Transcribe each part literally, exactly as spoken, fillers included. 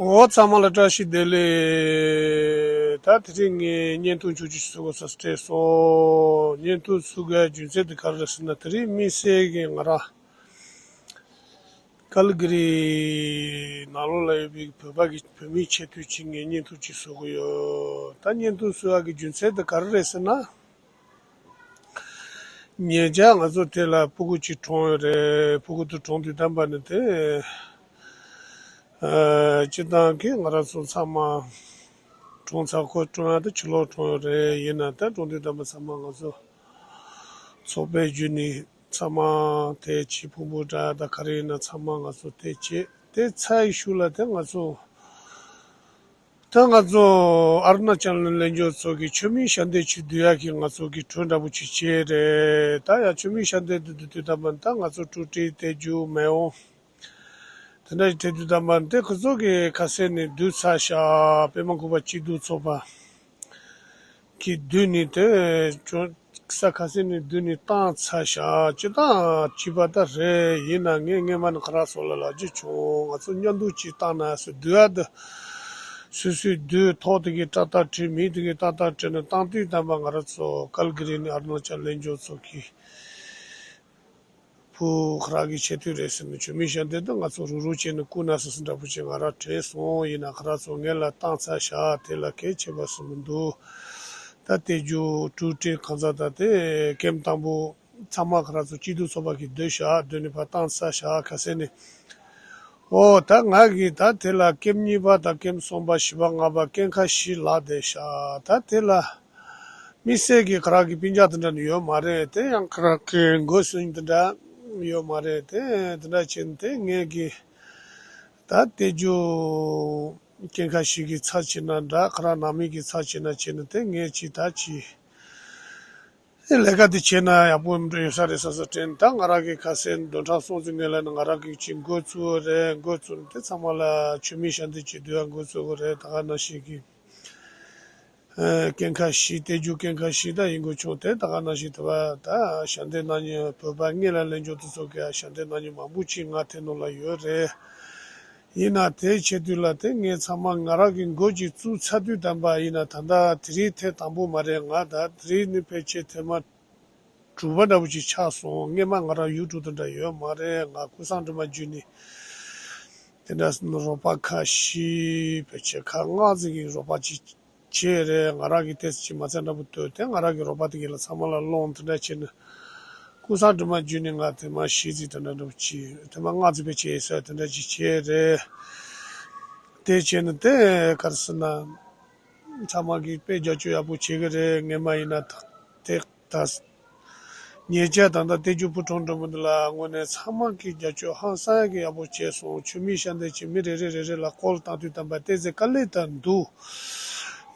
འོ་ཚང་མ་ལ་བཀྲ་ཤིས་བདེ་ལེགས། ད་དེ་རིང་ངས་བརྙན་ཐུང་ཆུང་ཆུང་ཞིག་བཟོ་དགོས་ས་སྤྲད་སོང་། བརྙན་ཐུང་བཟོ་དགོས་རྒྱུ་མཚན་དེ་ག་རེ་རེད་ཟེར་ན། དེ་རིང་དམིགས་བསལ་གྱི་ང་རང་ཀལ་གི་རི་ནང་ལོགས་ལ་ཡོད་པའི་བོད་པ་གི་བོད་མིའི་ཆེད་དུ་ཅིག་ངས་བརྙན་ཐུང་ཅིག་བཟོ་གི་ཡོད། ད་བརྙན་ཐུང་བཟོ་ཡག་གི་རྒྱུ་མཚན་དེ་ག་རེ་རེད་ཟེར་ན། ཉེ་ཆར་ང་ཚོ་དེ་ལ་ཕྲུ་གུ་གཅིག་གྲོངས་ཡོད་རེད། ཕྲུ་གུ་དེ་གྲོངས་དུས་ཙམ་པ་ནི་དེ། ཨ་སྤྱིར་བཏང་གི་ང་རང་ཚོ་ཚང་མ་གྲོངས་ཚར། ཁོ་གྲོངས་ཡག་དེ་ཕྱི་ལོགས་གྲོངས་ཡོད་རེད། ཡིན་ན་ད་གྲོངས་དུས་ཙམ་པ་ཚང་མ་ང་ཚོ་ཚོགས་པའི་བརྒྱུད་ནས་ཚང་མ་དེ་ཅིག་ཕུང་པོ་འདྲ་ད་ག་རེ་ཡིན་ན་ཚང་མ་ང་ཚོ་དེ་བྱས། དེ་ཚར་བའི་གཞུག་ལ་དེ་ང་ཚོ། ད་ང་ཚོ་ཨ་རུ་ན་ཅལ་ལ་ལྷན་རྒྱས་ཚོ་གིས་མཆོད་མེ་ཞལ་འདེབས་ཅིག་བསྡུ་ཡག་གི་ང་ཚོ་གི་གྲོས་འདྲ་པོ་ཅིག་བྱས་རེད། ད་ཡང་མཆོད་མེ་ཞལ་འདེབས་དེ་བསྡུ་དུས་ཙམ་པ་ད་ང་ཚོ་ཀྲུའུ་ཀྲི་དེ་ཇུ་མེ་འོང་དེ་འདྲ་ཞིག་དེ་དུས་ཙམ་པ་དེ་ཁོ་ཚོ་གིས་ཁ་སང་ནས་བསྡུས་ཚར་ཤག་པད་མ་བཀོད་པ་སྐྱིད་སྡུག་ཚོགས་པ་གིས་བསྡུས་ནས་དེ་ཅོ་ས་ཁ་སང་ནས་བསྡུས་ནས་བཏང་ཚར་ཤག་སྤྱིར་བཏང་བྱས་པ་ད་རེད། ཡིན་ན་ངས་སྔས་མ་ནས་ཁོ་རང་ཚོ་ལ་ལབ་རྒྱུ་བྱུང་། ང་ཚོ་མཉམ་དུ་ཅིག་བཏང་ན་ཟེར། བསྡུ་ཡག་དེ་སོ་སོས་བསྡུས། ཐོག་དེ་གི་ཏག་ཏག་བྲིས། མིང་དེ་གི་ཏག་ཏག་བྲིས་ནས་བཏང་དུས་ཙམ་པ་ང་རང་ཚོ་ཀལ་གི་རི་ནས་ཨ་རུ་ན་ཅལ་ལྷན་རྒྱས་ཚོ་གིས་བུ་ཁོ་རང་གི་ཆེད་དུ་རེད་ཟེར་ནས་མཆོད་མེ་ཞལ་འདེབས་དེ་ང་ཚོ་རུག་རུག་བྱས་ནས་བསྐུར་ན་ཟེར་ཟེར་འདྲ་པོ་ཅིག་ང་རང་དྲན་སོང་། ཡིན་ན་ཁོ་རང་ཚོ་ངེད་ལ་བཏང་ཚར་ཤག་དེ་ལ་གལ་ཆེ་བ་ཟེར་མི་འདུག་ད་དེ་ཇུ་ཀྲུའུ་ཀྲི་གང་ཟག་ད་དེ་ཀེམ་དང་པོ་ཚང་མ་ཁོ་རང་ཚོ་སྐྱིད་སྡུག་ཚོགས་པ་གིས་བསྡུས་ཤག་བསྡུས་ནས་ཕར་བཏང་ཚར་ཤག་ཁ་སང་ནས། འོ་ད་ང་གིས་ད་དེ་ལ་ཀེམ་གཉིས་པ་དང་ཀེམ་གསུམ་པ་བཞི་པ་ལྔ་པ་ཀེམ་ཁ་བཞི་ལབ་བསྡད་ཤག་ད་དེ་ལ་དམིགས་བསལ་གྱི་ཁོ་རང་གི་སྤུན་ཀྱག་དེ་འདྲ་ནི་ཡོད་མ་རེད། དེ་ཡང་ཁོ་རང་གི་འགོ་སྲུང་དེ་འདྲ་ཡོད་མ་རེད། དེ་དེ་འདྲ་བྱས་ནས་དེ་ངེད་ཀྱིས་ད་དེ་ཇུ་ཀེམ་ཁ་བཞི་གི་ཚབ་བྱས་ན་འདྲ། ཁོ་རང་ནང་མི་གི་ཚབ་བྱས་ན་བྱས་ན་དེ་ངེད་ཀྱིས་ད་ཅིག་ཨེ་ལས་ཀ་དེ་བྱས་ན་ཡག་པོ་ཡོད་ས་རེད་བསམ་བསམ་དྲན། ད་ང་རང་གིས་ཁ་སང་བདུན་ཕྲག་གསུམ་ཙམ་སྔོན་ལ་ནི་ང་རང་གིས་ཅིག་འགོ་བཙུགས་པ་རེད། འགོ་བཙུགས་ནས་དེ་ཚང་མ་ལ་མཆོད་མེ་ཞལ་འདེབས་ཅིག་བསྡུ་ཡག་འགོ་བཙུགས་པ་རེད། ད་ག་ནང་བཞིན་གྱི་ཨེ་ཀེམ་ཁ་བཞི། དེ་ཇུ་ཀེམ་ཁ་བཞི་ད་ཡིན་དགོས་བྱུང་། དེ་ད་ག་ནང་བཞིན་དེ་བ་ད་ཞལ་འདེབས་གནང་མཁན་བོད་པ་དངོས་ལ་ལེན་འཇོག་དེ་ཚོ་གིས་ཞལ་འདེབས་གནང་མཁན་མང་པོ་ཅིག་ང་དེ་ནང་ལ་ཡོད་རེད། ཡིན་ན་དེའི་ཆེད་དུ་ལ་དེ་ངས་ཚང་མ་ང་རང་གི་འགོ་ཅིག་བཙུགས་ཚར་དུས་ཙམ་པ་ཡིན་ན། ད་ལྟ་དེ་རིང་ཐེངས་དང་པོ་མ་རེད། ང་ད་དེ་རིང་ནི་ཕལ་ཆེར་ཐེངས་མ་དྲུག་པ་འདྲ་པོ་ཅིག་ཆགས་སོང་། སྔོན་མ་ང་རང་ཡུ་ཊུབ་དེ་འདྲ་ཡོད་མ་རེད། ང་ཀུན་བཟང་སྒྲོལ་མ་བརྒྱུད་ནས་དེ་འདྲ་རོགས་པ་ཁ་ཤས་ཕལ་ཆེར་ཁག་ལྔ་ཙམ་གྱི་རོགས་པ་ཅིག་བྱས་རེད། ང་རང་གིས་ཏོག་ཙམ་ཅིག་མ་རྩ་འདྲ་པོ་བཏོན་ཏེ་ང་རང་གི་རོགས་པ་དེ་ག་ལ་ཚང་མ་ལ་སློང་། དེ་འདྲ་བྱས་ནས་ཀུན་བཟང་སྒྲོལ་མ་བརྒྱུད་ནས་ང་ཐེངས་མ་བཞི་ཙམ་དེ་འདྲ་འདྲ་པོ་བྱས། ཐེངས་མ་ལྔ་ཙམ་ཕལ་ཆེར་ཡིན་ས་དེ་འདྲ་ཅིག་བྱས་རེད། དེ་བྱས་ནས་དེ་ག་རེ་ཟེར་ན། ཚང་མ་གིས་དཔེ་རྒྱབ་སྐྱོར་ཡག་པོ་བྱེད་ཀྱི་རེད། སྔོན་མ་ཡིན་ན་ད་དེ་ད་ཉེ་ཆར་ད་ལྟ་དེ་ཇུ་བུ་གྲོངས་གྲོངས་མི་འདི་ལ་དངོས་གནས་ཚང་མ་གིས་རྒྱབ་སྐྱོར་ཧང་སང་གི་ཡག་པོ་བྱས་སོང་། མཆོད་མེ་ཞལ་འདེབས་ཅིག་མི་རེ་རེ་རེ་རེ་ལ་སྐོར་བཏང་དུས་ཙམ་པ་ཏོག་ཙམ་དཀའ་ལས་ད་འདུག་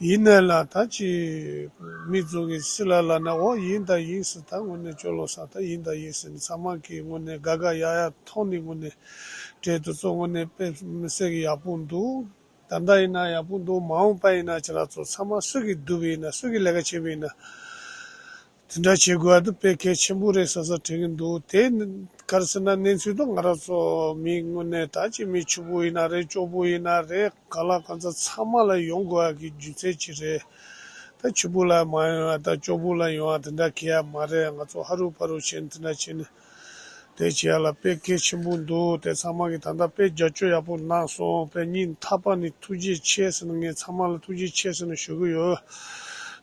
ཡིན་ནའི་ལ་ད་ཅིག་མི་ཚོ་གིས་སྲིད་ལ་ལབ་ན་འོ་ཡིན་ད་ཡིན་ཟེར། ད་དངོས་གནས་སྐྱོ་ལོ་ས་ད་ཡིན་ད་ཡིན་ཟེར་ནས་ཚང་མ་གིས་དངོས་གནས་དགའ་དགའ་ཡག་ཡག་ཐོག་ནས་དངོས་གནས་གྲས་དེ་ཚོ་དངོས་གནས་དཔེ་མི་སྲིད་གི་ཡག་པོ་འདུག་ད་ལྟ་ཡིན་ན་ཡག་པོ་འདུག་མ་འོངས་པ་ཡིན་ན་ཁྱེད་རང་ཚོ་ཚང་མ་སུ་གིས་བསྡུ་བ་ཡིན་ན། སུ་གིས་ལས་ཀ་བྱེད་པ་ཡིན་ན། དེ་འདྲ་བྱེད་དགོས་པ་དེ་དཔེ་གལ་ཆེན་པོ་རེད་བསམ་བསམ་དྲན་གྱི་འདུག་དེ་ག་རེ་ཟེར་ན་གནས་ཚུལ་དེ་ང་རང་ཚོ་མི་དངོས་གནས་ད་ཅིག་མི་ཕྱུག་པོ་ཡིན་ན་རེད། སྐྱོ་པོ་ཡིན་ན་རེད། གང་ལ་གང་འཚམ་ཚང་མ་ལ་ཡོང་དགོས་པ་གི་རྒྱུ་མཚན་ཅིག་རེད། ད་ཕྱུག་པོ་ལ་མ་ཡོང་བ་ད་སྐྱོ་པོ་ལ་ཡོང་བ་དེ་འདྲ་གི་ཡ་མ་རེད། ང་ཚོ་ཧ་རུ་ཕ་རུ་བྱས་ནས་དེ་འདྲ་བྱས་ནས། དེ་བྱེད་ཡ་ལ་དཔེ་གལ་ཆེན་པོ་འདུག་དེ་ཚང་མ་གིས་ད་ལྟ་དཔེ་རྒྱབ་སྐྱོར་ཡག་པོ་གནང་སོང་། དཔེ་སྙིང་ཐག་པ་ནས་ཐུགས་རྗེ་ཆེ་ཟེར་ནས་ངས་ཚང་མ་ལ་ཐུགས་རྗེ་ཆེ་ཟེར་ནས་ཞུ་གི་ཡོད།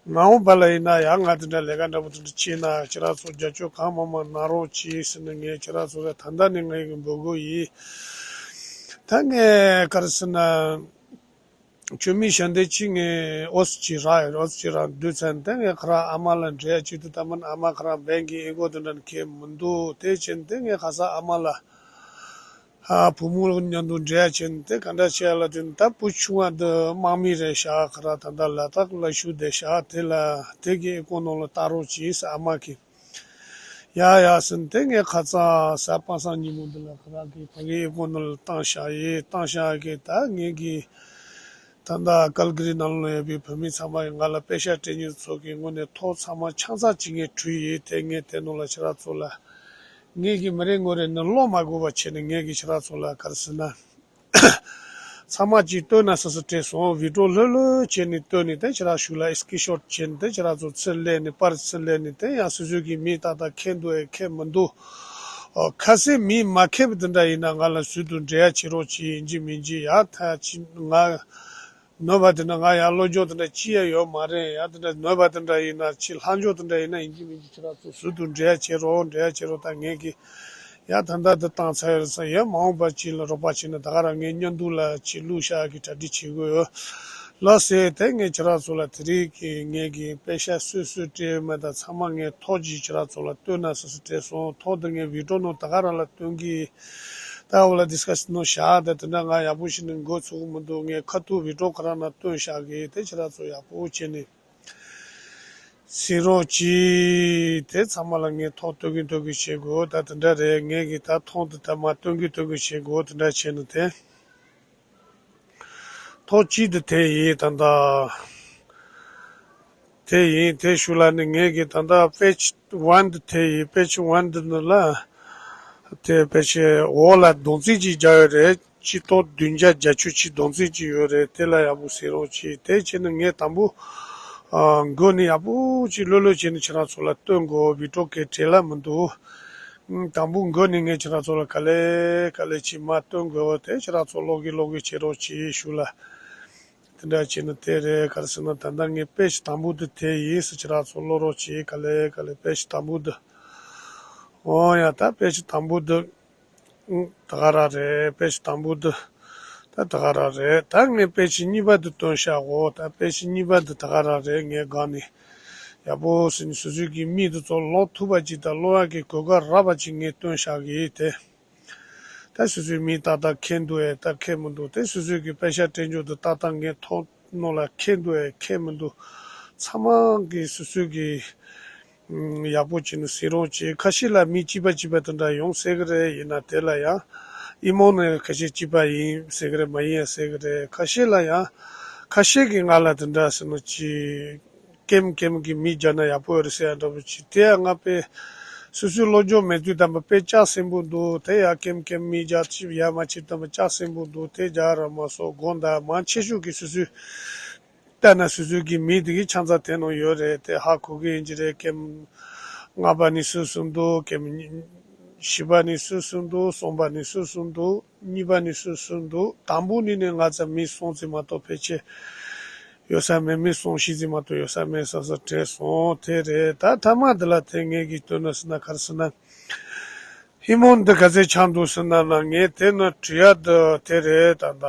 མ་འོངས་པ་ལ་ཡིན་ན་ཡང་ང་དེ་འདྲ་ལས་ཀ་འདྲ་པོ་དེ་འདྲ་བྱས་ན་ཁྱེད་རང་ཚོ་རྒྱབ་སྐྱོར་གང་མང་མང་གནང་རོགས་གྱིས་ཟེར་ནས་ངས་ཁྱེད་རང་ཚོ་ལ་ད་ལྟ་ནས་ངས་འབོད་སྐུལ་ཡིན། ད་ངས་ག་རེ་ཟེར་ན། མཆོད་མེ་ཞལ་འདེབས་ཅིག་ངས་ཨོ་སི་ཅིག་རག་ཡོད། ཨོ་སི་ཅིག་རག་དུས་ཚོད་དེ་ངས་ཁོ་རང་ཨ་མ་ལ་འབྲེལ་བ་བྱེད་དུས་ཙམ་པ་ཨ་མ་ཁོ་རང་བན་གྱི་ཨེ་ཀོ་དེ་འདྲ་ནི་ཁེལ་མི་འདུག་དེ་བྱས་ནས་དེ་ངས་ཁ་སང་ཨ་མ་ལ་ཨ་བུ་མོ་མཉམ་དུ་འབྲེལ་བ་བྱས་ནས་དེ་ག་འདྲ་བྱས་ལབ་དུས་ད་བུ་ཆུང་བ་འདི་དམག་མི་རེད་ཤག་ཁོ་རང་ད་ལྟ་ལ་དྭགས་ལ་བཞུགས་བསྡད་ཤག་དེ་ལ་དེ་གི་ཨེ་ཀོ་ནང་ལ་བལྟ་རོགས་གྱིས་ཟེར་ཨ་མ་གིས། ཡ་ཡ་ཟེར་ནས་དེ་ངས་ཁ་སང་གཟའ་པ་སངས་ཉིན་མོ་འདི་ལ་ཁོ་རང་གིས་ཕ་གིའི་ཨེ་ཀོ་ནང་ལ་བཏང་བཞག་ཡིན། བཏང་བཞག་གི་ད་ངེད་ཀྱི་ད་ལྟ་ཀལ་གི་རི་ནང་ལ་ཡོད་པའི་བོད་མི་ཚང་མ་གིས་ང་ལ་པེ་ཤག་སྤྲད་མཁན་ཚོ་གིས་དངོས་གནས་ཐོག་ཚང་མ་ཆང་ས་ཅིག་ངས་བྲུས་ཡིན། དེ་ངས་དེ་ནང་ལ་ཁྱེད་རང་ཚོ་ལ་ངེད་ཀྱི་མི་རེ་ངོ་རེ་ནི་བློ་མ་འགུག་པ་བྱས་ནས་ངེད་ཀྱིས་ཁྱེད་རང་ཚོ་ལ་ག་རེ་ཟེར་ན། ཚང་མ་གཅིག་བཏོན་ན་སུ་སུ་བྲེལ་སོང་། བི་ཌི་ཡོ་ལྷོད་ལྷོད་བྱས་ནས་བཏོན་ནས་དེ་ཁྱེད་རང་ཞུ་ལ་སི་ཀི་ཤོཊ་བྱས་ནས་དེ་ཁྱེད་རང་ཚོ་ཚུར་ལེན་ནས་པར་ཚུར་ལེན་ནས་དེ་ཡང་སུ་སུ་གི་མིང་ཏག་ཏག་ཁེལ་འདུག་ཨེ་ཁེལ་མི་འདུག་ཨོ་ཁ་སེ་མིང་མ་ཁེལ་བ་དེ་འདྲ་ཡིན་ན་ང་ལ་ཟུར་དུ་འབྲེལ་ཡ་བྱེད་རོགས་གྱིས། ཡིན་གཅིག་མིན་གཅིག་ཡ་ད་ཅི་ང་ནོར་བ་དེ་འདྲ་ང་ཡང་བློ་སྦྱོང་དེ་འདྲ་ཅི་ཡང་ཡོད་མ་རེད། ཡ་དེ་འདྲ་ནོར་བ་དེ་འདྲ་ཡིན་ན་ཅི་ལྷག་འཕྲོ་དེ་འདྲ་ཡིན་ན་ཡིན་གཅིག་མིན་གཅིག་ཁྱེད་རང་ཚོ་ཟུར་དུ་འབྲེལ་ཡ་བྱེད་རོགས། འབྲེལ་ཡ་བྱེད་རོགས། ད་ངས་གི་ཡ་ད་ལྟ་འདི་བཏང་ཚར་ཡོད་ས་ཡ་མ་འོངས་པ་ཅིག་ལ་རོགས་པ་བྱས་ན་ད་ག་རང་ངའི་བརྙན་ཐུང་ལ་ཅིག་བླུགས་བཞག་གི་གྲ་སྒྲིག་བྱེད་དགོས་ཡོད། ལགས་སེ་དེ་ངས་ཁྱེད་རང་ཚོ་ལ་དེ་རིང་གི་ངས་གི་པེ་ཤག་སུས་སུས་སྤྲད་ཡོད་མེད་དང་ཚང་མ་ངས་ཐོ་ཅིག་ཁྱེད་རང་ཚོ་ལ་སྟོན་ན་སུ་སུ་སྤྲད་སོང་། ཐོ་འདི་ངས་བི་ཌི་ཡོ་ནང་ད་ག་རང་ལ་སྟོན་གི་ད་འོ་ལ་ཌི་སི་ཀ་ཤན་ནང་བཞག་ད་དེ་འདྲ་ང་ཡག་པོ་ཞིག་ནས་འགོ་ཚུགས་གི་མི་འདུག་ངས་ཁ་ཐུག་བི་ཌི་ཡོ་ག་རང་ན་སྟོན་བཞག་གི་དེ་ཁྱེད་རང་ཚོ་ཡག་པོ་བྱས་ནས། སེང་རོགས་ཀྱིས་དེ་ཚང་མ་ལ་ངས་ཐོ་སྟོན་གི་སྟོན་གི་བྱེད་དགོས། ད་དེ་འདྲ་རེད། ངས་གི་ད་ཐོ་འདི་ད་མ་སྟོན་གི་སྟོན་གི་བྱེད་དགོས། དེ་འདྲ་བྱས་ནས་དེ་ཐོ་གཅིག་འདི་དེ་ཡིན་ད་ལྟ། དེ་ཡིན་དེ་ཞུ་ལ་ནི་ངས་གི་ད་ལྟ་པེ་ཇི་ཝན་འདི་དེ་ཡིན། པེ་ཇི་ཝན་འདི་ནི་ལ་དེ་པེ་ཇི་འོག་ལ་སྡོམ་རྩིས་ཅིག་རྒྱག་ཡོད་རེད། སྤྱི་ལོ་བདུན་བརྒྱ་བརྒྱད་ཅུ་གཅིག་སྡོམ་རྩིས་ཅིག་ཡོད་རེད། དེ་ལ་ཡག་པོ་སེང་རོགས་ཀྱིས་དེ་བྱས་ནས་ངས་དང་པོ་ཨ་འགོ་ནས་ཡག་པོ་ཅིག་ལྷོད་ལྷོད་བྱས་ནས་ཁྱེད་རང་ཚོ་ལ་སྟོན་དགོས། བི་ཌི་ཡོ་གའི་བྲེལ་ལ་མི་འདུག་དང་པོ་འགོ་ནས་ངས་ཁྱེད་རང་ཚོ་ལ་ག་ལེ་ག་ལེ་ཅིག་མར་སྟོན་དགོས། དེ་ཁྱེད་རང་ཚོ་ཀློག་གི་ཀློག་གི་བྱེད་རོགས་གྱིས་ཞུ་ལ། དེ་འདྲ་བྱས་ན་དེ་རེད། ག་རེ་ཟེར་ན་ད་ལྟ་ངས་པེ་ཇི་དང་པོ་འདི་དེ་ཡིན་ཟེར་ཁྱེད་རང་ཚོ་ཀློག་རོགས་གྱིས། ག་ལེ་ག་ལེ་པེ་ཇི་དང་པོ་འདི། འོ་ཡ་ད་པེ་ཇི་དང་པོ་འདི། ཨུ། ད་ག་རང་རེད། པེ་ཇི་དང་པོ་འདི། ད་ད་ག་རང་རེད། ད་ངས་པེ་ཇི་གཉིས་པ་འདི་སྟོན་བཞག་གོ་ད་པེ་ཇི་གཉིས་པ་འདི་ད་ག་རང་རེད། ངས་སྒང་ནས་ཡག་པོ་ཟིན་སོ་སོའི་གི་མིང་འདི་ཚོ་ཀློག་ཐུབ་པ་ཅིག་དང་ཀློག་ཡག་གི་གོ་སྐབས་རག་པ་ཅིག་ངས་སྟོན་བཞག་གི་དེ། ད་སོ་སོའི་མིང་ཏག་ཏག་ཁེལ་འདུག་ཨེ་ད་ཁེལ་མི་འདུག་དེ་སོ་སོའི་གི་པེ་ཤག་སྤྲད་རྒྱུ་འདི་ཏག་ཏག་ངས་ཐོ་ནང་ལ་ཁེལ་འདུག་ཨེ་ཁེལ་མི་འདུག་ཚང་མ་གི་སོ་སོའི་གི་ཡག་པོ་བྱས་ནས་སེང་རོགས་བྱས། ཁ་ཤས་ལ་མིང་གཅིག་པ་གཅིག་པ་དེ་འདྲ་ཡོང་སྲིད་གི་རེད། ཡིན་ན་དེ་ལ་ཡང་ཨི་མོ་ནས་ཁ་ཤས་གཅིག་པ་ཡིན་ཟེར་གི་རེད། མ་ཡིན་ཡང་ཟེར་གི་རེད། ཁ་ཤས་ལ་ཡང་ཁ་ཤས་ཀྱིས་ང་ལ་དེ་འདྲ་ཟེར་ནས་ཅིག་ཀེམ་ཀེམ་གྱི་མིང་རྒྱག་ན་ཡག་པོ་ཡོད་རེད་ཟེར་ཡ་འདྲ་པོ་ཅིག་དེ་ཡང་ང་དཔེ་སོ་སོའི་སློབ་སྦྱོང་མེད་དུས་དམ་པ་དཔེ་ལྕགས་སྲིན་པོ་འདུག་དེ་ཡང་ཀེམ་ཀེམ་མིང་རྒྱག་ཅིག་ཡ་མ་ཅིག་དམ་པ་ལྕགས་སྲིན་པོ་འདུག་དེ་རྒྱག་ར་མ་སོང་། དགོངས་དག་མང་ཆེ་ཤོས་ཀྱིས་སོ་སོའི་ལྟ་ན་སོ་སོའི་གི་མིང་དེ་གི་ཆ་ཚང་དེ་ནང་ཡོད་རེད། དེ་ཧ་གོ་གི་ཡིན་གྱི་རེད། ཀེམ་ལྔ་པ་ནས་སུ་སུ་འདུག་ཀེམ་བཞི་པ་ནས་སུ་སུ་འདུག་གསུམ་པ་ནས་སུ་སུ་འདུག་གཉིས་པ་ནས་སུ་སུ་འདུག་དང་པོ་ནས་ནས་ང་ཚོ་མིང་གསུང་ཙམ་མ་གཏོགས་ཕལ་ཆེར་ཡོད་ས་མེད། མིང་གསུང་ཤེས་ཙམ་མ་གཏོགས་ཡོད་ས་མེད་ས་ས་བྲལ་སོང་། དེ་རེད། ད་མཐའ་མ་འདི་ལ་དེ་ངས་གི་སྟོན་ན་ཟེར་ན་ག་རེ་ཟེར་ན། ཧི་མོ་འདི་ག་ཚད་ཆགས་འདུག་ཟེར་ན་ན་ངས་དེ་ནི་བྲི་ཡ་འདི་དེ་རེད། ད་ད་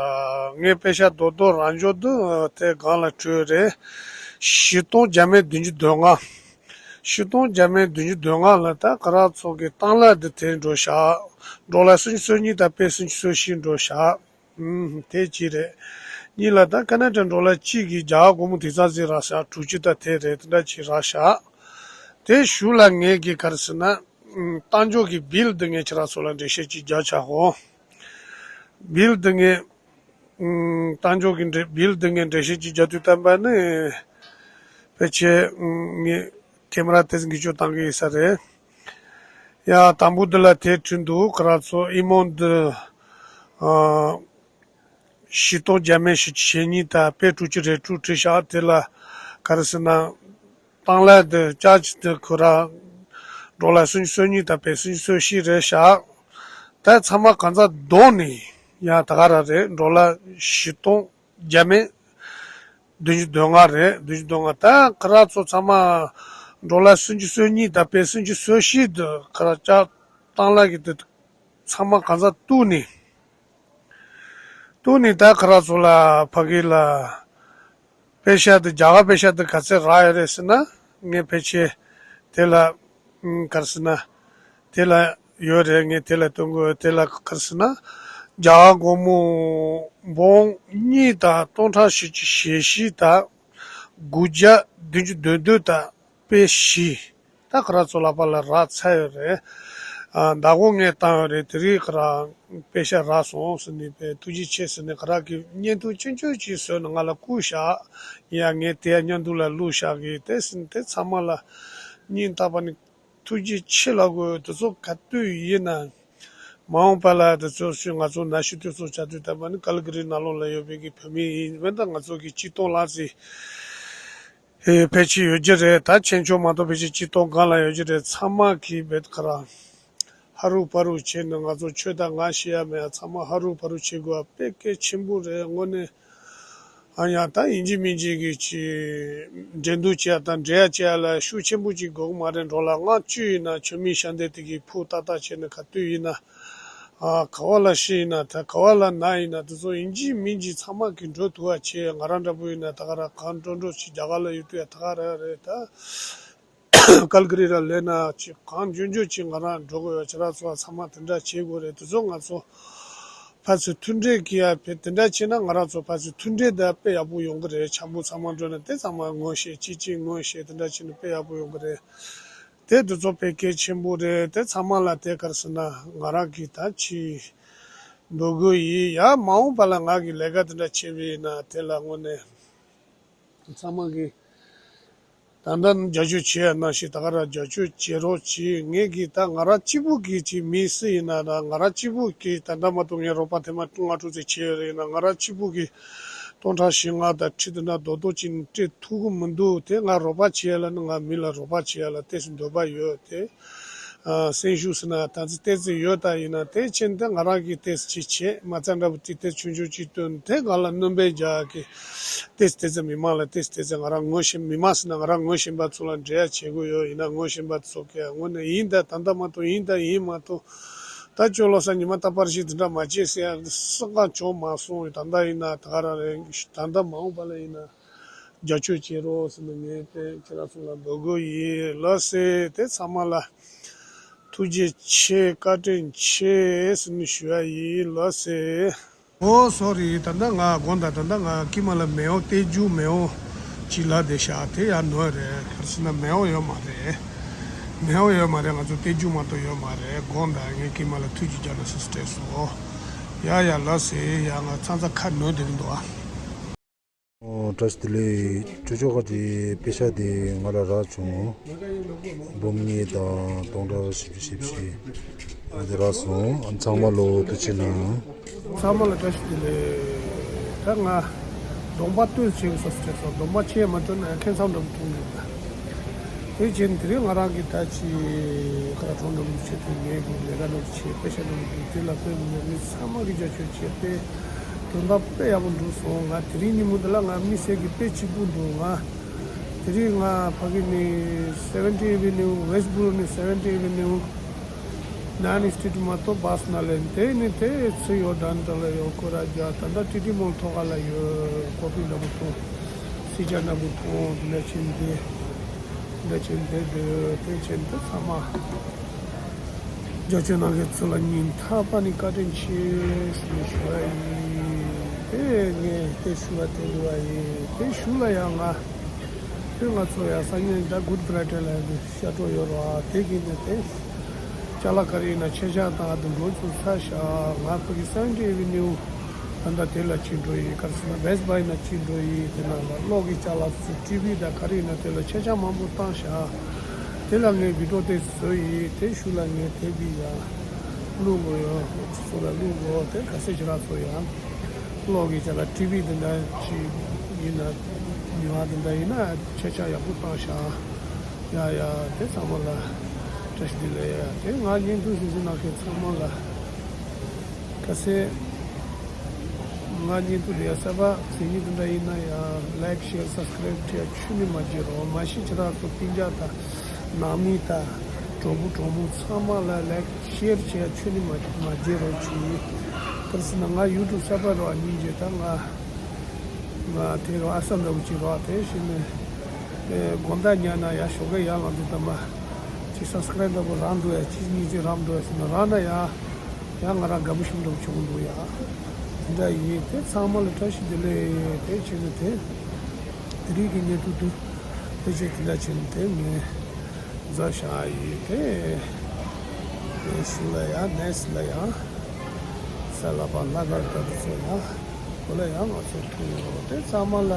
ངས་པེ་ཤག་རྡོག་རྡོག་རང་འཇོག་འདི་དེ་སྒང་ལ་བྲིས་རེད། བཞི་སྟོང་བརྒྱ་མེད་བདུན་ཅུ་དོན་ལྔ། བཞི་སྟོང་བརྒྱ་མེད་བདུན་ཅུ་དོན་ལྔ་ལ་ད་ཁོ་རང་ཚོ་གི་གཏམ་ལ་འདི་དེ་འགྲོ་ཤག་ཌོ་ལར་སུམ་ཅུ་སོ་གཉིས་དང་པད་སུམ་ཅུ་སོ་བཞི་འགྲོ་ཤག་ཨུམ། དེ་གཅིག་རེད། གཉིས་ལ་ད་ཁ་ན་ཌ་ཌོ་ལར་གཅིག་གིས་རྒྱ་གར་སྒོར་མོ་དེ་ཙམ་ཟིག་རག་ཤག་དྲུག་ཅུ་དང་དེ་རེད། དེ་འདྲ་ཅིག་རག་ཤག་དེ་གཞུག་ལ་ངས་གི་ག་རེ་ཟེར་ན། ཨུམ། གཏམ་བརྗོད་ཀྱི་བིལ་འདི་ངས་ཁྱེད་རང་ཚོ་ལ་འགྲེལ་བཤད་ཅིག་རྒྱག་བྱ་གོ་བིལ་འདི་ངས། ཨུམ། གཏམ་བརྗོད་ཀྱི་འགྲེལ་བིལ་འདི་ངས་འགྲེལ་བཤད་ཅིག་རྒྱག་དུས་ཙམ་པ་ནི། ཕལ་ཆེར་ཨུམ། ངས་ཁེ་མ་ར་དེ་ཚོ་འགུལ་སྐྱོད་བཏང་གི་ཡིན་ས་རེད། ཡ་དང་པོ་འདི་ལ་དེ་བྲིས་འདུག་ཁོ་རང་ཚོ་ཨི་མོ་འདི། ཨ། བཞི་སྟོང་བརྒྱ་མེད་བཞི་བཅུ་ཞེ་གཉིས་དང་པད་དྲུག་ཅུ་རེ་དྲུག་བྲིས་ཤག་དེ་ལ་ག་རེ་ཟེར་ན། གཏམ་ལ་དེ་ལྕགས་ཀྱི་དེ་ཁོ་རང་ཌོ་ལར་སུམ་ཅུ་སོ་གཉིས་དང་པད་སུམ་ཅུ་སོ་བཞི་རེད་ཤག་ད་ཚང་མ་གང་ཚང་བསྡོམས་ནས་ཡང་ད་ག་རང་རེད། ཌོ་ལར་བཞི་སྟོང་བརྒྱ་མེད་བདུན་ཅུ་དོན་ལྔ་རེད། བདུན་ཅུ་དོན་ལྔ། ད་ཁོ་རང་ཚོ་ཚང་མ་ཌོ་ལར་སུམ་ཅུ་སོ་གཉིས་དང་པད་སུམ་ཅུ་སོ་བཞི་དེ་ཁོ་རང་ལྕགས་གཏམ་ལ་གི་དེ་ཚང་མ་གང་ཚང་གཏུགས་ནས། གཏུགས་ནས་ད་ཁོ་རང་ཚོ་ལ་ཕ་གི་ལ་པེ་ཤག་དེ་རྒྱ་གར་པེ་ཤག་དེ་ག་ཚད་རག་ཡོད་རེད་ཟེར་ན། ངས་ཕལ་ཆེར་དེ་ལ་ཨུམ། ག་རེ་ཟེར་ན། དེ་ལ་ཡོད་རེད། ངས་དེ་ལ་སྟོན་དགོས། དེ་ལ་ག་རེ་ཟེར་ན། རྒྱ་གར་སྒོར་མོ་འབུམ་གཉིས་དང་སྟོང་ཕྲག་བཞི་བཅུ་ཞེ་བཞི་དང་དགུ་བརྒྱ་བདུན་ཅུ་དོན་བདུན་དང་པད་བཞི། ད་ཁོ་རང་ཚོ་ལག་པ་ལ་རག་ཚར་ཡོད་རེད། ཨ། ཟླ་གོང་ངས་བཏང་ཡོད་རེད། དེ་རིང་ཁོ་རང་པེ་ཤག་རག་སོང་ཟེར་ནས་པས་ཐུགས་རྗེ་ཆེ་ཟེར་ནས་ཁོ་རང་གིས་བརྙན་ཐུང་ཆུང་ཆུང་ཅིག་བཟོས་ནས་ང་ལ་བསྐུར་ཤག་ཡ་ངས་དེ་ཡ་བརྙན་ཐུང་ལ་བླུགས་བཞག་གི་དེ་ཟེར་ནས་དེ་ཚང་མ་ལ་སྙིང་ཐག་པ་ནས་ཐུགས་རྗེ་ཆེ་ལབ་དགོས། དེ་ཚོ་ག་དུས་ཡིན་ན། མ་འོངས་པ་ལ་དེ་ཚོ་ཞུ་ང་ཚོ་ན་ཤི་དུས་སུ་བྱ་དུས་ད་པ་ནི་ཀལ་གི་རི་ནང་ལོགས་ལ་ཡོད་པའི་གི་བོད་མི་ཡིན་བས་ད་ང་ཚོ་གི་སྤྱི་ཏོག་ལ་ཟི་ཨེ་ཕལ་ཆེར་ཡོད་རྒྱུ་རེད། ད་ཆེ་ཆུང་མ་གཏོགས་ཕལ་ཆེར་སྤྱི་ཏོག་སྒང་ལ་ཡོད་རྒྱུ་རེད། ཚང་མ་གི་བེད་ཁ་ར་ཧ་རུ་པ་རུ་བྱས་ནས་ང་ཚོ་ཆོས་དང་ང་ཤི་ཡ་མེད་ཡ་ཚང་མ་ཧ་རུ་པ་རུ་བྱེད་དགོས་པ་དཔེ་གལ་ཆེན་པོ་རེད། དངོས་གནས་ཨ་ཡ་ད་ཡིན་གཅིག་མིན་གཅིག་གི་ཅི་འགྲན་བསྡུར་བྱེད་ཡ་དང་འགྲན་ཡ་བྱེད་ཡ་ལ་ཤུགས་ཆེན་པོ་ཅིག་དགོས་ཀྱི་མ་རེད། འགྲོ་ལ་ལྔ་བཅུ་ཡིན་ན་ཆོས་མིན་ཤ་འདེད་དེ་གི་ཕུ་ཏག་ཏག་བྱས་ནས་ག་དུས་ཡིན་ན་ཨ་ག་བ་ལ་ཤི་ཡིན་ན་ད་ག་བ་ལ་ན་ཡིན་ན་དེ་ཚོ་ཡིན་གཅིག་མིན་གཅིག་ཚང་མ་གི་འགྲོ་ཐུབ་པ་བྱེད། ང་རང་འདྲ་པོ་ཡིན་ན་ད་ག་ར་གང་འགྲོ་འགྲོ་ཅིག་རྒྱ་གར་ལ་ཡོད་དུས་ཡ་ད་ག་ར་རེད། ད་ཀལ་གི་རི་ར་ལས་ན་ཅིག་གང་འཇོན་འཇོན་ཅིག་ང་རང་འགྲོ་དགོས་ཡོད། ཁྱེད་རང་ཚོ་ཚང་མ་དེ་འདྲ་བྱེད་དགོས་རེད། དེ་ཚོ་ང་ཚོ་ཕར་ཚུར་མཐུན་འབྲེལ་གྱི་ཡ་དེ་འདྲ་བྱས་ན་ང་རང་ཚོ་ཕར་ཚུར་མཐུན་འབྲེལ་དེ་དཔེ་ཡག་པོ་ཡོང་གི་རེད། འཆམ་པོ་ཚང་མ་འགྲོ་ན་དེ་ཚང་མ་ངོ་ཤེས་གཅིག་གཅིག་ངོ་ཤེས་དེ་འདྲ་བྱས་ན་དཔེ་ཡག་པོ་ཡོང་གི་རེད། དེ་དེ་ཚོ་དཔེ་གལ་ཆེན་པོ་རེད། དེ་ཚང་མ་ལ་དེ་ག་རེ་ཟེར་ན་ང་རང་གི་ད་ཅི་འབོད་སྐུལ་ཡིན། ཡ་མ་འོངས་པ་ལ་ང་གི་ལས་ཀ་དེ་འདྲ་བྱས་པ་ཡིན་ན་དེ་ལ་དངོས་གནས་ཚང་མ་གི་ད་ལྟ་རྒྱབ་སྐྱོར་བྱེད་ཡ་ནང་བཞིན་ད་ག་རང་རྒྱབ་སྐྱོར་བྱེད་རོགས་གྱིས། ངས་གི་ད་ང་རང་གཅིག་པུ་གི་ཅིག་མི་སུ་ཡིན་ན་ད་ང་རང་གཅིག་པུ་གི་ད་ལྟ་མ་གཏོགས་ངའི་རོགས་པ་དེ་མ་ལྔ་དྲུག་ཙམ་བྱས་ཡོད་རེད། ཡིན་ན་ང་རང་གཅིག་པུ་གི་སྟོང་ཕྲག་བཞི་ལྔ་དང་ཁྲི་དེ་འདྲ་རྡོག་རྡོག་ཅིག་སྤྲད་ཐུབ་ཀྱི་མི་འདུག་དེ་ང་རོགས་པ་བྱེད་ཡ་ལ་ནི་ང་མི་ལ་རོགས་པ་བྱེད་ཡ་ལ་ཏོག་ཙམ་འདོད་པ་ཡོད་དེ། ཨ་སེམས་ཤུགས་ཟེར་ན་ད་ཚོད་ཏོག་ཙམ་ཡོད་ད། ཡིན་ན་དེ་ཕྱིན་ཏེ་ང་རང་གིས་ཏོག་ཙམ་ཅིག་བྱས་མ་རྩ་འདྲ་པོ་ཏིག་ཏོག་ཆུང་ཆུང་ཅིག་བཏོན་དེ་ག་ལ་སྣོན་པ་རྒྱག་གི་ཏོག་ཙམ་ཏོག་ཙམ་མི་མང་ལ་ཏོག་ཙམ་ཏོག་ཙམ་ང་རང་ངོ་ཤེས་མི་མང་ཟེར་ན་ང་རང་ངོ་ཤེས་པ་ཚོ་ལ་འབྲེལ་ཡ་བྱེད་དགོས་ཡོད། ཡིན་ན་ངོ་ཤེས་པ་ཚོ་གས་དངོས་གནས་ཡིན་ད་ད་ལྟ་མ་གཏོགས་ཡིན་ད་ཡིན་མ་གཏོགས་ད་ཅོ་ལོ་ས་ཉི་མ་རྟག་པར་ཞིག་དེ་འདྲ་མ་བྱེད་ཟེར་ཡ་སུ་གང་བྱུང་མ་སོང་། ད་ལྟ་ཡིན་ན་ད་ག་རང་རེད། ད་ལྟ་མ་འོངས་པ་ལ་ཡིན་ན། རྒྱབ་སྐྱོར་བྱེད་རོགས་ཟེར་ནས་ངས་དེ་ཁྱེད་རང་ཚོ་ལ་འབོད་སྐུལ་ཡིན་ལགས་སེ། དེ་ཚང་མ་ལ་ཐུགས་རྗེ་ཆེ་བཀའ་དྲིན་ཆེ་ཟེར་ནས་ཞུ་ཡ་ཡིན་ལགས་སེ། ཨོ་སོ་རི། ད་ལྟ་ང་དགོངས་དག་ད་ལྟ་ང་ཀི་མ་ལ་མེའོ་ཏེ་ཇུ་མེའོ་ཅི་ལ་དེ་ཤ་དེ་ཡ་ནོ་རེད། ག་རེ་ཟེར་ན་མེའོ་ཡོད་མ་རེད། མེའོ་ཡོད་མ་རེད། ང་ཚོ་ཏེ་ཇུ་མ་གཏོགས་ཡོད་མ་རེད། དགོངས་དག་ངས་ཀི་མ་ལ་ཐུགས་རྗེ་རྒྱ་ལ་སི་སི་སྤྲད་སོ། ཡ་ཡ་ལགས་སེ། ཡ་ང་ཚང་ཚ་ཁ་ནོ་དེ་རིང་འདུག་ཨ། ཨོ་བཀྲ་ཤིས་བདེ་ལེགས། ཁྱོད་ཆོ་ག་གི་པེ་ཤ་དེ་ང་ལ་རག་བྱུང་། འབུམ་གཉིས་དང་སྟོང་ཕྲག་བཞི་བཅུ་ཞེ་བཞི། ཨ་དེ་རག་སོང་། ཨ་ཚང་མ་ལོ་ཐུགས་ཆེ་གནང་། ཚང་མ་ལ་བཀྲ་ཤིས་བདེ་ལེགས། ད་ང་གདོང་པ་སྟོད་བྱེད་དགོས་ས་སུ་བྱས་སོང་། གདོང་པ་ཆེ་མ་གཏོགས་ན་ཁེ་མཚམས་འདྲ་པོ་མཐོང་གི་འདུག་དེ་བཞིན་དེ་རིང་ང་རང་གི་ད་ཅི་ཁ་གྲོང་འགྲོ་མི་བྱེད་དུས་ངའི་གི་ལས་ཀ་འགྲོ་བྱེད་པེ་ཤ་འགྲོ་མི་འདུག་དེ་ལ་དཔེ་མི་སྲིད་མི་ཚང་མ་གི་རྒྱབ་སྐྱོར་བྱས་ཏེ་དོན་དག་དཔེ་ཡག་པོ་འགྲུབ་སོང་། ང་དེ་རིང་ཉིན་མོ་འདི་ལ་ང་དམིགས་བསལ་གི་དཔེ་སྐྱིད་པོ་འདུག་ང་དེ་རིང་ང་ཕ་གི་ནས་Seventy Avenue Westboro ནས་Seventy Avenue Nine Street མ་གཏོགས་བྷ་སི་ནང་ལེན་དེ་ནས་དེ་ཚུར་ཡོད་དྲན་དྲ་ལ་ཡོད་སྐོར་ར་རྒྱག་ད་ལྟ་ཊི་ཊི་མོལ་ཐོག་ཁ་ལ་ཡོད། ཀོ་ཕི་འདྲ་པོ་འཐུང་། སི་ཇ་འདྲ་པོ་འཐུང་། དེ་འདྲ་བྱས་ནས་དེ་འདྲ་བྱས་ནས་དེ་འདྲ་དེ་བྱས་ནས་དེ་ཚང་མ་རྒྱབ་སྐྱོར་གནང་མཁན་ཚོ་ལ་སྙིང་ཐག་པ་ནས་བཀའ་དྲིན་ཆེ་ཞུ་ཞུ་བ་ཡིན། དེ་ངས་དེ་ཞུ་བ་དེ་ཡོད་པ་ཡིན། དེ་ཞུ་ལ་ཡང་ང་དེ་ང་ཚོ་ཡང་སང་ཉིན་ད་Good Friday ལ་ཡང་ཤར་གྲོལ་ཡོད་རེད་བ། དེ་གི་ནས་དེ་ཅ་ལག་ག་རེ་ཡིན་ན་ཆ་ཆ་དང་དུ་འགྲོ་ཚུལ་ཚ་ཤ་ང་ཕ་གི་Seventy Avenue ད་ལྟ་དེ་ལ་ཕྱིན་འགྲོ་ཡིན། ག་རེ་ཟེར་ན་Best Buy ན་ཕྱིན་འགྲོ་ཡིན། དེ་ནང་ལ་གློག་གི་ཅ་ལག་ཚོ་ཊི་ཝི་དང་ག་རེ་ཡིན་ན་དེ་ལ་ཆ་ཆ་མང་པོ་བཏང་ཤ། དེ་ལ་ངས་བི་ཌིའོ་དེ་བཟོ་ཡིན། དེ་ཤུ་ལ་ངས་དེ་བི་ཡ་བླུག་དགོས་ཡོད། ཚོ་ལ་བླུག་དགོས། དེ་ག་ཚོད་ཅི་ར་ཚོ་ཡ་གློག་གི་ཅ་ལག་ཊི་ཝི་དེ་འདྲ་ཅི་ཡིན་ན་ཉི་མ་དེ་འདྲ་ཡིན་ན་ཆ་ཆ་ཡག་པོ་བཏང་ཤ། ཡ་ཡ་དེ་ཚང་མ་ལ་བཀྲ་ཤིས་བདེ་ལེགས། ཡ་དེ་ང་བརྙན་ཐུང་གཟིགས་གཟིགས་གནང་མཁན་ཚང་མ་ལ་ཁ་སེ་ང་བརྙན་ཐུང་དེ་ཡ་གསར་པ་གཟིགས་མཁན་དེ་འདྲ་ཡིན་ན་ཡ་Like Share Subscribe བྱས་ཆུ་ནི་མ་བརྗེད་རོགས། མ་གཞི་ཁྱེད་རང་ཚོ་སྤུན་ཀྱག་དང་ནང་མི་དང་གྲོགས་པོ་གྲོགས་མོ་ཚང་མ་ལ་Like Share བྱས་ཆུ་ནི་མ་མ་བརྗེད་རོགས་གྱིས། ག་རེ་ཟེར་ན་ང་YouTube གསར་པ་རོགས་སྙིང་རྗེ་ད་ང་ང་དེ་རོགས་ཨ་ས་འདྲ་པོ་ཅིག་རོགས་དེ་བཞིན་ནས་དགོང་དག་ཉལ་ན་ཡ་ཞོགས་ཀས་ཡར་ལངས་དུས་ད་མ་ཅིག་Subscribe འདྲ་པོ་རག་འདུག་ཡ། གཅིག་གཉིས་ཅིག་རག་འདུག་ཡ་ཟེར་ན་རག་ན་ཡ་ཡ་ང་རང་དགའ་པོ་ཞིག་འདྲ་པོ་བྱུང་འདུག་ཡ། དེ་འདྲ་ཡིན། དེ་ཚང་མ་ལ་བཀྲ་ཤིས་བདེ་ལེགས། དེ་བྱས་ནས་དེ་དེ་རིང་གི་བརྙན་ཐུང་འདི་དེ་བྱས་དེ་འདྲ་བྱས་ནས་དེ་ངས་མཛད་བཞག་ཡིན། དེ་དེ་ཞུ་ལ་ཡ་ནེས་ལ་ཡ་ས་ལ་པ་ལ་གར་ག་དུ་ཚོ་ཡ་གོ་ལ་ཡ་ང་ཚོ་ཐུག་ཡོད། དེ་ཚང་མ་ལ་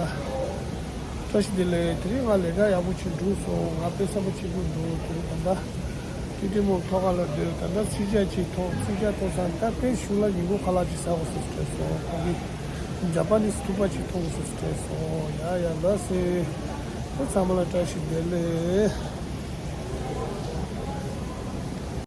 བཀྲ་ཤིས་བདེ་ལེགས། དེ་རིང་ང་ལས་ཀ་ཡག་པོ་ཅིག་འགྲུབ་སོང་། ང་དཔེ་བསམ་པ་ཆེན་པོ་འདུག་དེ་རིང་ད་ལྟ་ ཨི་ཏི་མོ་ཐོག་ཁ་ལ་སྡོད། ད་ལྟ་ཚིག་ཇ་ཅིག་ཐོག་ཚིག་ཇ་ཐོག་ས་ད་དེ་གཞུག་ལ་ཉིན་གུང་ཁ་ལག་ཅིག་ཟ་དགོས་སུ་སྤྲད་སོང་། ཁོ་གི་ཇ་པ་ནི་སི་ཐུག་པ་ཅིག་ཐོག་སུ་སྤྲད་སོང་། ཡ་ཡ་ལ་སེ། ད་ཚང་མ་ལ་བཀྲ་ཤིས་བདེ་ལེགས།